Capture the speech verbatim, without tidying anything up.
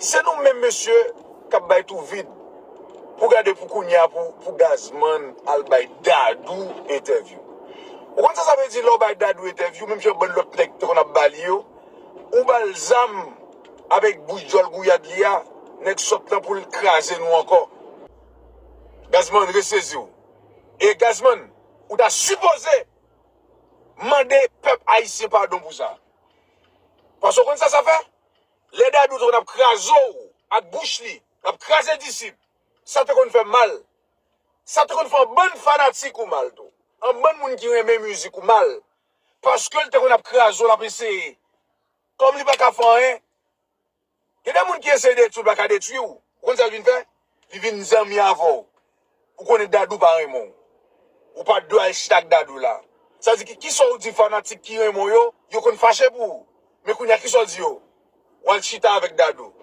Se nou menm mesye k ap bay tou vid. Pou gade pou kounye a pou, pou Gazman al bay Dadou entèvyou. Ou konn sa sa vle di lè w bay Dadou entèvyou, menm jan bann lòt nèg te konn ap ba li yo, ou ba l zam avèk bouch djòl gouyad li a, nèg sòt lan pou l kraze nou ankò. Gazman, resezi w. E Gazman, ou ta sipoze mande pèp ayisyen padon pou sa. Paske w konn sa sa fè? Lè Dadou te konn ap kraze w ak bouch li, l ap kraze disip, sa te konn fè mal. Sa te konn fè yon bann fanatik ou mal tou. Yon bann moun ki renmen mizik ou mal. Paske l te konn ap kraze w, l ap eseye. Kòm li pa ka fè anyen, gen de moun ki eseye detwi w, pa ka detwi w. Ou konn sa l vin fè? Li vin zanmi avè w. Ou konnen Dadou pa renmen w. Ou pa t dwe al chita ak Dadou la. Sa di ki, kisa w di fanatik ki renmen w yo, yo konn fache pou ou. Men kounye a, kisa w di yo? W al chita avèk Dadou.